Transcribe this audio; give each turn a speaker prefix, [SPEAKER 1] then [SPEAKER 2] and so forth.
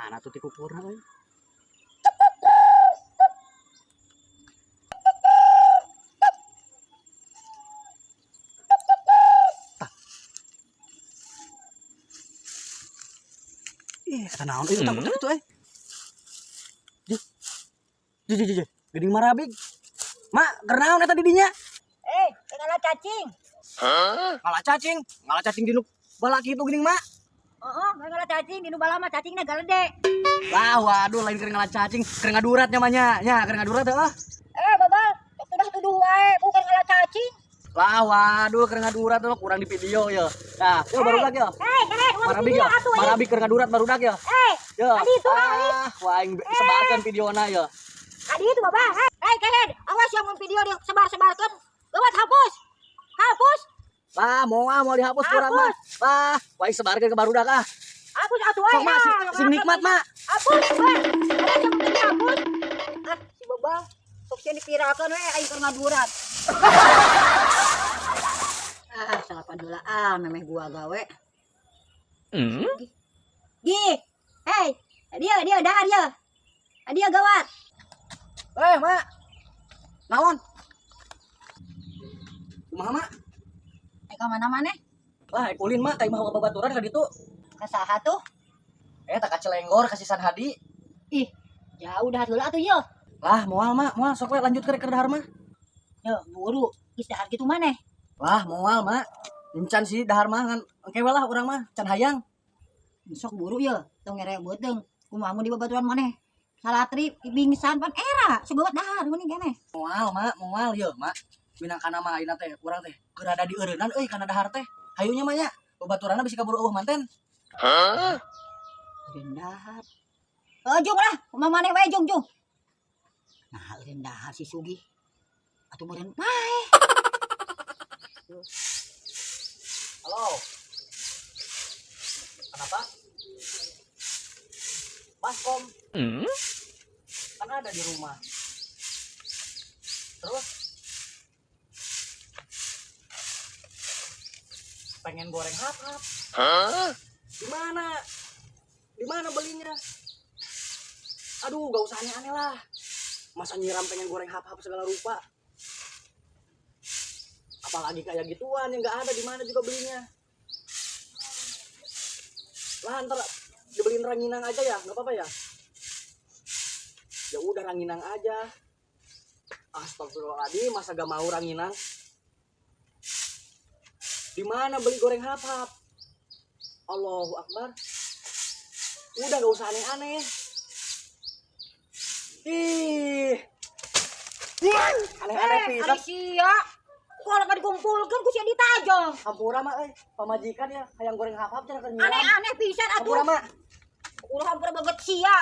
[SPEAKER 1] Mana tuh tikukurna euy? Ih, eta naon euy utak-utak itu euy. Jeh, jeh, jeh, geuning marabig. Mak, keur naon eta di dinya?
[SPEAKER 2] Eh, ngala cacing.
[SPEAKER 1] Ngala cacing, ngala cacing di nu bala kitu geuning, Mak.
[SPEAKER 2] Heeh, ngala cacing di nu bala mah cacingna galede.
[SPEAKER 1] Lah, waduh lain keur ngala cacing, keur ngadurat nya mah nya. Nya, keur ngadurat heuh.
[SPEAKER 2] Eh, babal, tuduh-tuduh wae bukan ngala cacing.
[SPEAKER 1] Lah, waduh keur ngadurat mah kurang di video ya. Nah, yo barudak yo.
[SPEAKER 2] Hei, hei, ulah
[SPEAKER 1] Marabig ya, marabig keur ngadurat barudak ya.
[SPEAKER 2] Eh,
[SPEAKER 1] Yo.
[SPEAKER 2] tadi itu
[SPEAKER 1] Ah, wah aing sebarkeun videona ya.
[SPEAKER 2] Tadi itu babah. Hei, kehed, awas yang mun video disebar-sebarkeun. Gawat hapus. Hapus.
[SPEAKER 1] Lah, moal mau dihapus kurang mah. Lah, wah aing sebarkeun ke barudak ah.
[SPEAKER 2] Hapus atuh euy.
[SPEAKER 1] Sok mak, sing nikmat mak.
[SPEAKER 2] Hapus, weh. Awas yang mun hapus. Ah, si babah. Sok sieun dipiralkeun we aing keur ngadurat. Ah, salapan heula ah memeh gua gawe. Gi. Hei, dia dahar ya. Dia gawat.
[SPEAKER 1] Eh, mak. Naon? Kumaha, mak?
[SPEAKER 2] Eh, ka mana maneh?
[SPEAKER 1] Lah, ulin mak ka imah babaturan ka ditu.
[SPEAKER 2] Ka saha tuh?
[SPEAKER 1] Eh, tak kacelenggor ka si San Hadi.
[SPEAKER 2] Ih, jauh dahar heula atuh ye.
[SPEAKER 1] Lah, moal mak, moal sok we lanjut ke dahar mah.
[SPEAKER 2] Yo, buru, geus dahar kitu maneh.
[SPEAKER 1] Lah, moal mak. Encan sih dahar mah ngan engke we lah urang mah, can hayang.
[SPEAKER 2] Sok buru ye, tong ngerek beuteung. Kumaha mun di babaturan maneh? Salatri pingsan pan era, sok gawat dahar mending keneh.
[SPEAKER 1] Moal mak, moal ye mak. Minangkana mah ayeuna teh urang teh keur ada di eureunnan euy kana dahar teh. Hayu nya mah nya, babaturanna bisi kaburu eueuh manten.
[SPEAKER 2] Eureun dahar. Oh, jung lah, kumaha maneh wae jung jung. Nah, eureun dahar si Sugi. Atuh meureun paeh.
[SPEAKER 1] Halo. Kenapa? Baskom. Kan ada di rumah. Terus pengen goreng hap-hap. Di mana? Di mana belinya? Aduh, gak usah aneh-aneh lah. Masa nyiram pengen goreng hap-hap segala rupa. Apalagi kayak gituan yang gak ada di mana juga belinya. Lah ntar dibeliin ranginang aja ya, nggak apa-apa ya? Ya udah ranginang aja. Astagfirullahaladzim, masa gak mau ranginang? Di mana beli goreng hap-hap? Allahu Akbar. Udah gak usah aneh-aneh. Ih. Aneh-aneh pisan.
[SPEAKER 2] Ari sia. Kalau nggak dikumpulkan ku sia ditajong.
[SPEAKER 1] Hampura mah euy, pamajikan ya hayang goreng hap-hap cenah keur nyiram.
[SPEAKER 2] Aneh-aneh pisan atuh.
[SPEAKER 1] Hampura mah.
[SPEAKER 2] Ulah hampura banget sia.